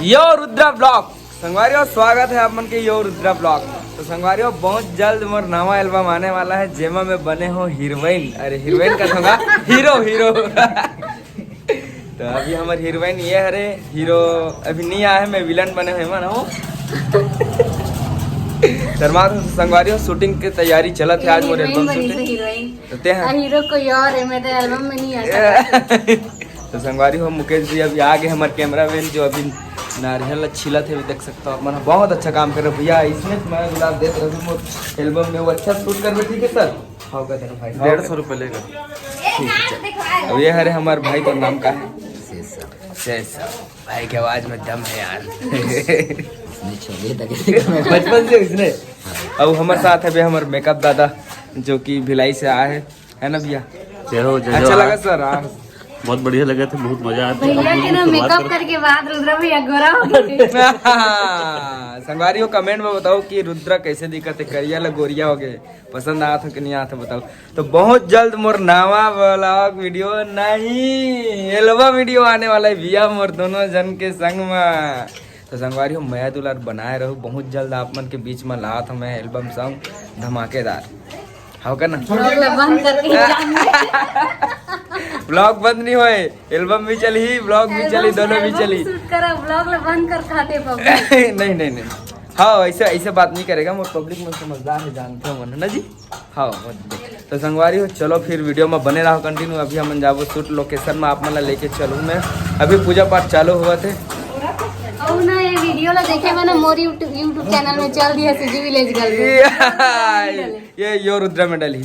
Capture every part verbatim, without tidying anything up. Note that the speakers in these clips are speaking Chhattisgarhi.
यो रुद्रा ब्लॉग। संगवारियों, स्वागत है आप मन के यो रुद्रा ब्लॉग। तो संगवारियों, बहुत जल्द मोर नवा एल्बम आने वाला है, जेमा मैं बने हो हीरोइन, अरे हीरोइन का होगा, हीरो हीरो। तो अभी हमर हीरोइन ये हरे, हीरो अभी नहीं आया है, मैं विलन बने हुए मन हूँ। शर्मा तो संगवारियों, शूटिंग की तैयारी चलत है, आज मोर हीरोइन एल्बम बनी शूटिंग। तो हीरोइन तो ते हैं। हीरो कोई और है, मैं तो एल्बम में नहीं आ सकता। तो संगवारी हो, मुकेश जी अभी आ गए, हमारे कैमरा मैन जो अभी नारियल छीलत है, देख सकते हो आप मन, बहुत अच्छा काम कर रहे हो भैया। इसमें मैं गुलाब देख रहे हो एल्बम में, वो अच्छा शूट कर रहे, ठीक है सर? हाँ, कहते हैं भाई। डेढ़ सौ रुपये लेगा। ठीक है, चल। अब ये हरे हमारे भाई का नाम का है? शेषा। शेषा। भाई की आवाज में दम है यार। इसने छोड़े तक बचपन से इसने। अब हमारे साथ है भी हमारे मेकअप दादा, जो कि भिलाई से आए हैं, है ना भैया? जय हो, जय अच्छा हो। लगा सर? हाँ। बहुत बढ़िया लगा था, बहुत मजा आया था। भैया के ना मेकअप करके बाद रुद्रा भैया गोरा हो गए। संगवारी हो, कमेंट में बताओ कि रुद्रा कैसे दिखत है, करिया ला गोरिया हो गए, पसंद आत हो कि नहीं आत हो, बताओ। तो बहुत जल्द मोर नवा व्लॉग वीडियो नहीं, एल्बम वीडियो आने वाला है भैया, मोर दोनों जन के संग में। तो संगवारी हो, मया दुलार बनाए रहो, बहुत जल्द आप मन के बीच में लात हूँ मैं एल्बम सॉन्ग धमाकेदार। हाँ का ना? ब्लॉग ला बंद करके ही जाएंगे। ब्लॉग बंद नहीं होए, एल्बम भी चली, ब्लॉग भी चली, दोनों भी चली। शूट करा, ब्लॉग ला बंद कर खाते पब्लिक। नहीं, नहीं, नहीं। हाँ, ऐसे, ऐसे बात नहीं करेगा, मोर पब्लिक मन समझदार है, जानते हो मन, है ना जी? हाँ, मत दे। तो संगवारी हो, चलो फिर वीडियो में बने रहो कंटिन्यू। अभी हमन जाबो शूट लोकेशन में, आप मन ला लेके चलूँ मैं। अभी पूजा पाठ चालू हुआ थे। और ना ये वीडियो ला देखे मैंने मोर YouTube, YouTube चैनल में चल दिया सीजी विलेज गर्ल। ये यो रुद्रा में डली,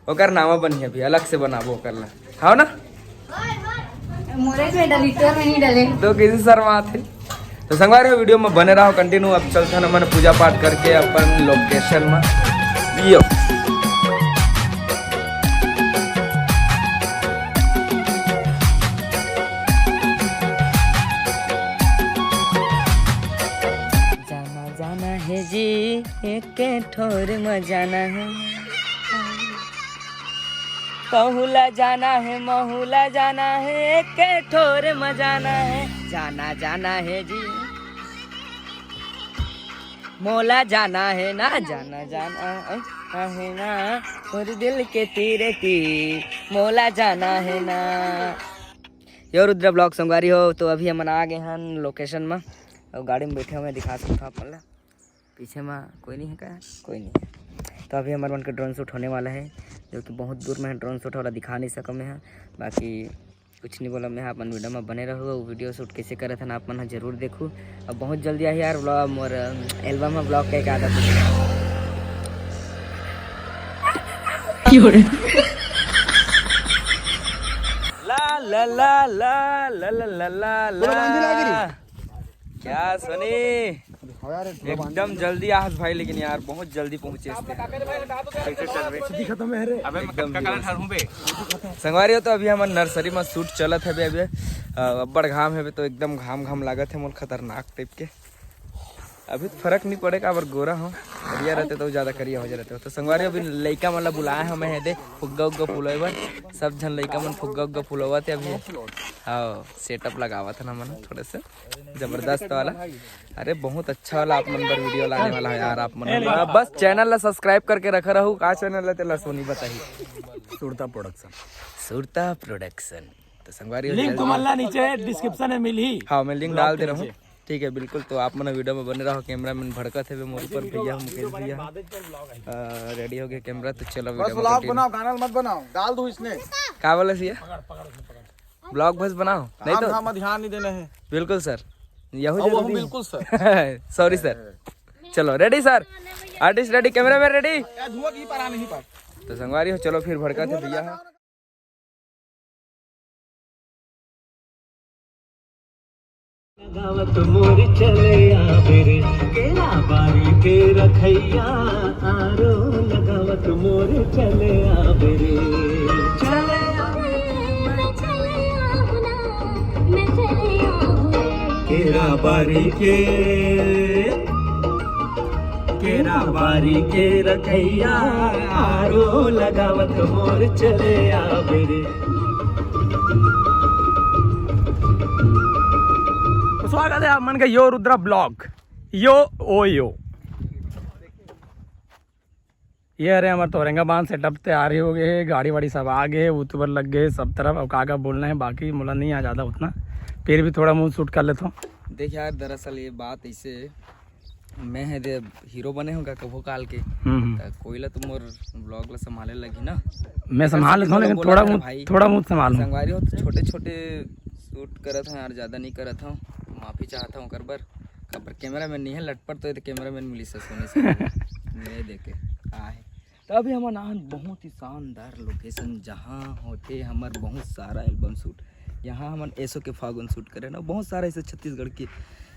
ओकर नाम बनी अभी अलग से बनाबो ओकर ला, हाँ ना? मोरे में डली, तोर में नहीं डले। तो किसी शर्मा थे। तो संगवारी हो, वीडियो में बने रहो कंटिन्यू। अब चलते हैं हमन पूजा पाठ करके अपन लोकेशन में। यो। जाना जाना है जी, एक ठोर में जाना है। कहूला जाना है, महूला जाना है, एक ठोर में जाना है। जाना जाना है जी, मोला जाना है ना, जाना जाना है ना, और दिल के तीरे तीर मोला जाना है ना। यो रुद्रा ब्लॉग संगवारी हो, तो अभी हमन आ गए हन लोकेशन में और गाड़ी में बैठे हुए दिखा सकता हूँ आप मन ला। पीछे में कोई नहीं है क्या? कोई नहीं है। तो अभी हमारे मन के ड्रोन शूट होने वाला है, जो कि बहुत दूर में है, ड्रोन शूट वाला दिखा नहीं सकम मैं, बाकी कुछ नहीं बोला मैं, अपन वीडियो में बने रहो। वीडियो शूट कैसे करे थे ना, आप मन ह जरूर देखू। अब बहुत जल्दी आही यार ब्लॉग, मोर एल्बम में ब्लॉग का एक आदत है। ला ला ला ला ला ला ला ला। क्या सुनी? एकदम जल्दी आहस भाई, लेकिन यार बहुत जल्दी पहुंचे हस ते। अबे एकदम कहाँ जल्दी। संगवारी हो, तो अभी हमर नर्सरी में शूट चलत हे अभी। अ, अब्बड़ घाम हे, तो एकदम घाम घाम लागत हे मोला, खतरनाक टाइप के। अभी तो फर्क नहीं पड़े, काबर गोरा हो, करिया रहते तो ज्यादा करिया हो जाते हो। तो संगवारी, अभी लइका मन ला बुलाए हमें हे दे फुग्गा उग्गा फुलाए बर, सब झन लइका मन फुग्गा उग्गा फुलावत हे अभी। हाँ, सेटअप लगावत हे ना मन थोड़ा सा जबरदस्त वाला। अरे बहुत अच्छा वाला आप मन बर वीडियो लाने वाला है यार, आप मन बर। बस चैनल ला सब्सक्राइब करके रखा रहू। का चैनल है तेला सोनी बताही? सुरता प्रोडक्शन। सुरता प्रोडक्शन। तो संगवारी हो लिंक जल्दी तुमन ला नीचे डिस्क्रिप्शन में मिलही। हाँ, मैं लिंक डाल दे रहा हूँ। ठीक है, बिल्कुल। तो आप मन वीडियो में बने रहो। कैमरा मैन भड़कत हे मोर ऊपर, भैया मुकेश भैया। अ, रेडी हो गया कैमरा, तो चलो बस वीडियो में व्लॉग continue। बनाओ, गाना मत बनाओ, डाल दो इसने। का बोले सिया? ब्लॉग बस बनाओ, नहीं काम तो धाम में ध्यान नहीं देना है। बिल्कुल सर, यहू और वो जरूरी है। बिल्कुल सर। Sorry sir. चलो ready sir, artist ready, camera man ready. क्या धुआं की पारा नहीं पार। तो संगवारी हो, चलो फिर भड़का थे भैया। लगावत मोर चले आबे रे, केला बारी के रखैया, आरो लगावत मोर चले आबे रे। चले आबे रे, केरा बारी के, केरा बारी के रखैया, आरो लगावत मोर चले आबे रे। स्वागत है आप मन के यो रुद्रा ब्लॉग। यो ओ यो। ये अरे हमर तोरेंगा बांध सेटअप तैयार ही हो गए है, गाड़ी वाड़ी सब आ गए है, यूट्यूबर लग गए सब तरफ। अब का का बोलना है बाकी मोला नहीं आ ज्यादा उतना, फिर भी थोड़ा मुंह शूट कर लेता हूँ। देख यार, दरअसल ये बात ऐसे है, मैं है दे हीरो बने हूँ का कभू काल के, हम्म, हम्म। त कोई ला तो मोर ब्लॉग ला संभाले लगी ना। मैं संभाल लेता हूँ, लेकिन थोड़ा मुंह, भाई, थोड़ा मुंह संभाल। संगवारी हो तो छोटे छोटे शूट करत हूँ यार, ज्यादा नहीं करत हूँ, माफी चाहता हूँ ओकर बर। काबर कैमरा मैन नहीं है, लटपट तो ये कैमरा मैन मिली से सोने से। मैं देखे का है। तो अभी हमन आन बहुत ही शानदार लोकेशन, जहाँ होते हमर बहुत सारा एल्बम शूट। यहाँ हमन एसो के फागुन शूट करे ना, बहुत सारा ऐसे छत्तीसगढ़ के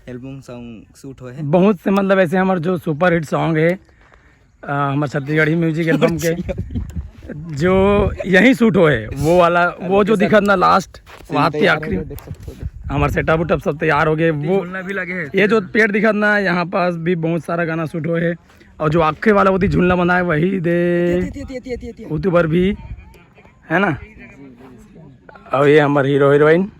एल्बम सॉन्ग शूट होए हैं। बहुत से, मतलब, ऐसे हमर जो सुपरहिट सॉन्ग है, अ, हमर छत्तीसगढ़ी म्यूजिक एल्बम के, जो यहीं शूट होए है, वो वाला, वो जो दिखत ना लास्ट, वहाँ पे आखिरी। हमर सेटअप उटअप सब तैयार हो गए। वो भी लगे है। ये जो पेड़ दिखत ना, यहाँ पास भी बहुत सारा गाना शूट होए है। और जो आखे वाला वो दी झुलना बनाए वही दे, यूट्यूबर भी है ना। और ये हमर हीरो हीरोइन,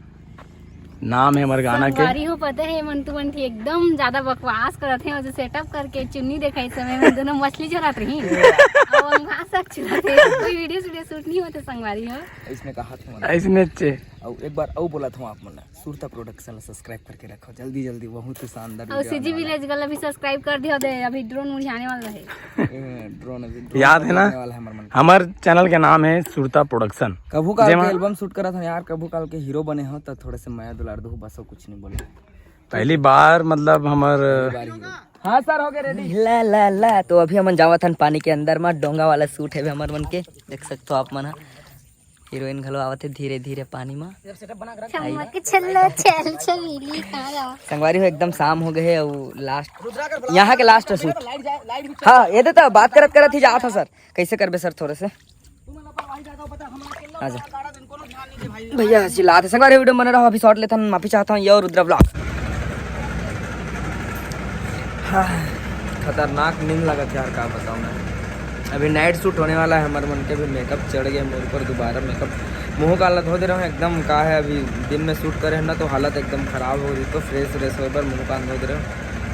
नाम है हमर गाना के। संगवारी हो, पता है, मन तुमन थी एकदम ज्यादा बकवास करत है, और जो सेटअप करके चुन्नी दिखाई समय में दोनों मछली चुरात रही। और हम वहाँ तक चुराते हैं, कोई वीडियो वीडियो शूट नहीं होते संगवारी हो। इसमें कहा था मैंने। इसमें अच्छे। और एक बार और बोला था आप मन, सुरता प्रोडक्शन सब्सक्राइब करके रखो जल्दी जल्दी, बहुत ही शानदार और वीडियो आने वाला है। विलेज गल अभी सब्सक्राइब कर दियो दे, अभी ड्रोन उड़ाने वाला है। ए, ड्रोन अभी, ड्रोन याद है ना? आने वाला है हमर मन। हमर चैनल के नाम है सुरता प्रोडक्शन। कभू काल जेमा के एल्बम शूट करा था यार, कभू काल के हीरो बने हो तो थोड़े से मया दुलार दो, बस और कुछ नहीं बोले। पहली बार, मतलब, हमर पहली बार हीरो। हाँ सर, हो गए रेडी। ला ला ला, तो अभी हमन जावत हन पानी के अंदर मा, डोंगा वाला शूट है हमर मन के, देख सकते हो आप मन ह। हीरोइन घलो आवत है धीरे धीरे पानी मा। चम्मक छल्लो छल छबीली कहाँ जावा? संगवारी हो, एकदम शाम हो गए है और लास्ट, यहाँ के लास्ट शूट। हाँ, ये देता बात करत करत ही जात हो सर, कैसे करबे सर थोड़े से? आजा। भैया चिल्लात है। संगवारी वीडियो बने रहो, अभी शॉट लेथन, माफी चाहता हूँ, यो रुद्रा ब्लॉग। हाँ, खतरनाक नींद लगत यार, का बताऊँ मैं। अभी नाइट शूट होने वाला है, हमारे मन के भी मेकअप चढ़ गए मेरे ऊपर, दोबारा मेकअप, मुंह काला धो दे रहे हैं एकदम। का है, अभी दिन में शूट करे हैं ना, तो हालत एकदम खराब हो रही, तो फ्रेश व्रेश हो, एक बार मुंह कान धो दे रहे हैं।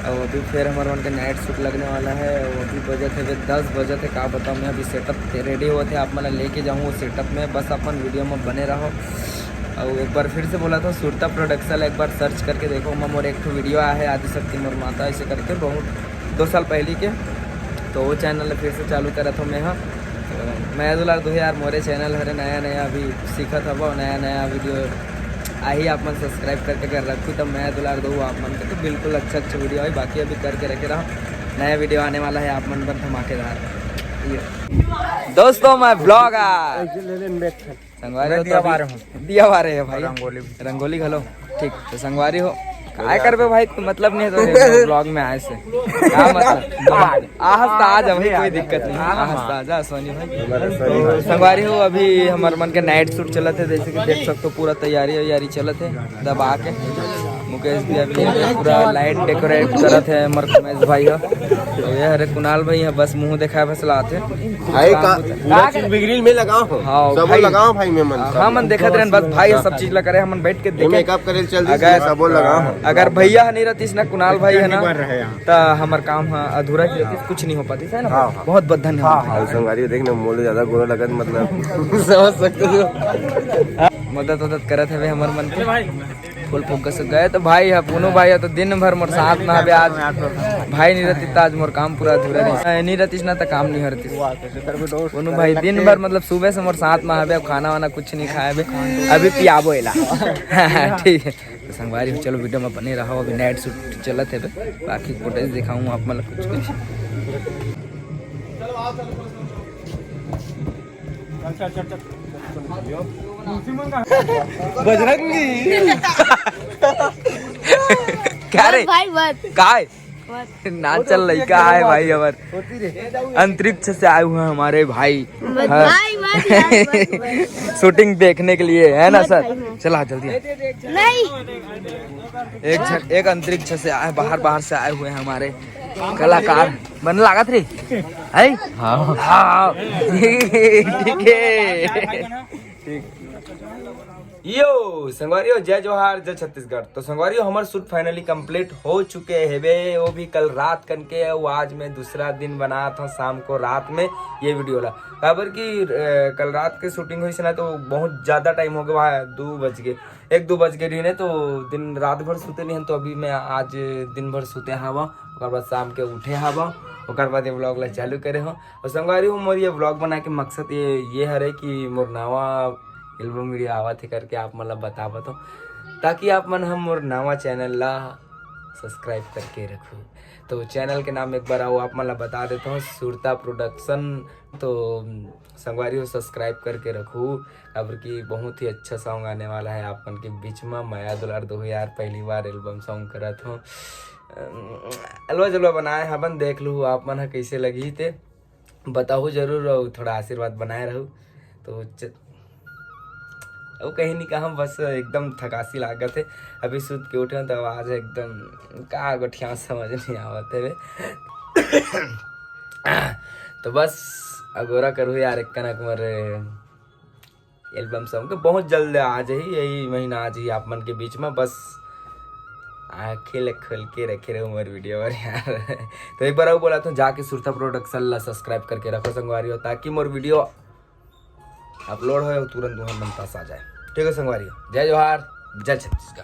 और अभी फिर हमारे मन के नाइट शूट लगने वाला है। और अभी बजत है, दस बजत है, का बताऊँ मैं। अभी सेटअप रेडी होत है, आप मन लेके जाऊँ वो सेटअप में, बस अपन वीडियो में बने रहो। और एक बार फिर से बोला था, सुरता प्रोडक्शन एक बार सर्च करके देखो, ओमा मोर एक ठो वीडियो आया है, आदिशक्ति मोर माता, ऐसे करके बहुत दो साल पहले के, तो वो चैनल फिर से चालू करा था मैं। हाँ, तो मैं दुलार दो यार, मोरे चैनल हरे नया नया अभी सीखत हबो, नया नया वीडियो आही, आप मन सब्सक्राइब करके अगर रखू तो मैं दुलार दो आप मन के, तो बिल्कुल अच्छा अच्छा वीडियो आई। बाकी अभी करके रखे रहो, नया वीडियो आने वाला है आप मन पर धमाकेदार। ये दोस्तों, मैं ब्लॉगर। संगवारी हो तो दिया अभी बारे हूँ। दिया बारे है भाई। रंगोली भी। रंगोली घलो। ठीक, तो संगवारी हो, काय करबे भाई, कोई मतलब नहीं है तो ब्लॉग में आए से। क्या मतलब? आज, आज तो आज अभी कोई दिक्कत नहीं, आज तो आज सोनी भाई। संगवारी हो, अभी हमारे मन के नाइट शूट चलत है, जैसे कि देख सकते हो पूरा तैयारी वैयारी चलत है दबा के। मुकेश भी अभी पूरा लाइट डेकोरेट करत है, हमारे उमेश भाई है। तो ये हरे कुणाल भाई है, बस मुंह दिखाए बस लाते। भाई का पूरा चीज बिगड़ी में लगाओ हो। हाँ, सब भाई। लगाओ भाई में मन। हाँ, मन देखत रहन बस भाई, सब चीज ला करे, हमन बैठ के ये देखे। मेकअप करे चल दी, अगर, सब लगाओ हो। अगर भैया नहीं रहतीस ना, कुणाल भाई है ना, बढ़ रहे हैं। त हमर काम ह अधूरा ही रहतीस, कुछ नहीं हो पातीस, है ना? हाँ, हाँ। बहुत बहुत धन्यवाद। हाँ, हाँ। संगवारी देख ना, मोले ज्यादा गोरा लगत, मतलब, समझ सकते हो। मदद वदद करत हवे हमर मन के। फुल फोकस गए तो भाई है, पुनू भाई है तो दिन भर मोर साथ में हवे। आज भाई नहीं रहती त आज मोर काम पूरा अधूरा रही, नहीं रहतीस ना त काम नहीं हरतीस। पुनू भाई दिन भर, मतलब, सुबह से मोर साथ में हवे, अब खाना वाना कुछ नहीं खाए बे, अभी पियाबो एला। ठीक है, तो संगवारी हो, चलो वीडियो में बने रहो, अभी नाइट शूट चलत है बे, बाकी फुटेज दिखाऊँ आप, मतलब, कुछ कुछ। बजरंगी। क्या रे? भाई, मत। काय? मत। ना चल, लइका आए भाई, हमार अंतरिक्ष से आए हुए हैं हमारे भाई। मत, हाँ। भाई, मत यार, मत, मत। शूटिंग देखने के लिए, है ना मत सर? भाई, मत। चला जल्दी। नहीं। एक झन, एक अंतरिक्ष से आए, बाहर, बाहर से आए हुए हैं हमारे कलाकार। बन लागत रे? है? हाँ। हाँ। ठीक है। यो संगवारी हो, जय जोहार, जय छत्तीसगढ़। तो संगवारी हो, हमर शूट फाइनली कंप्लीट हो चुके हेबे, वो भी कल रात कन के। वो आज मैं दूसरा दिन बनात हूँ शाम को रात में ये वीडियो ला, काबर कि अ, कल रात के शूटिंग होइस ना, तो बहुत ज़्यादा टाइम हो गया, दो बज गए, एक दो बज गए रही ने, तो दिन रात भर सुते नहीं, तो अभी मैं आज दिन भर सुते हवा, ओकर बाद शाम के उठे हवा, ओकर बाद ये व्लॉग ला चालू करे हो। और संगवारी हो, मोर ये व्लॉग बना के मकसद ये ये हरे कि मोर नवा एल्बम वीडियो आवत हे करके आप मन ला बतावत हो, ताकि आप मन हम मोर नवा चैनल ला सब्सक्राइब करके रखू। तो चैनल के नाम एक बार आओ आप मन ला बता देता हूँ, सुरता प्रोडक्शन। तो संगवारी हो, सब्सक्राइब करके रखू, काबर कि बहुत ही अच्छा सॉन्ग आने वाला है आप मन के बीच में। मया दुलार दो यार, पहली बार एल्बम सॉन्ग करत हो। अम, अलवा जलवा बनाए हबन, देख लू आप मन ह कैसे लगही ते बताहू जरूर, और थोड़ा आशीर्वाद बनाए रहू। तो च... अब कहीं नहीं कहा, बस एकदम थकासी लागत है। अभी सुत के उठे हूँ तो आवाज एकदम का गोठिया समझ नहीं आवत है बे। तो बस अगोरा करू यार, एक कनक मोर एल्बम सॉन्ग तो बहुत जल्द आ जाही, यही महीना आ जाही आप मन के बीच में। बस आँखें ले खोल के रखे रहो मोर वीडियो बर यार। तो एक बार और बोला तो जाके सुरता प्रोडक्शन ला सब्सक्राइब करके रखो संगवारी हो, ताकि मोर वीडियो अपलोड हो तुरंत तुम्हारे मन पास आ जाए। ठीक है संगवारी हो, जय जोहार, जय छत्तीसगढ़।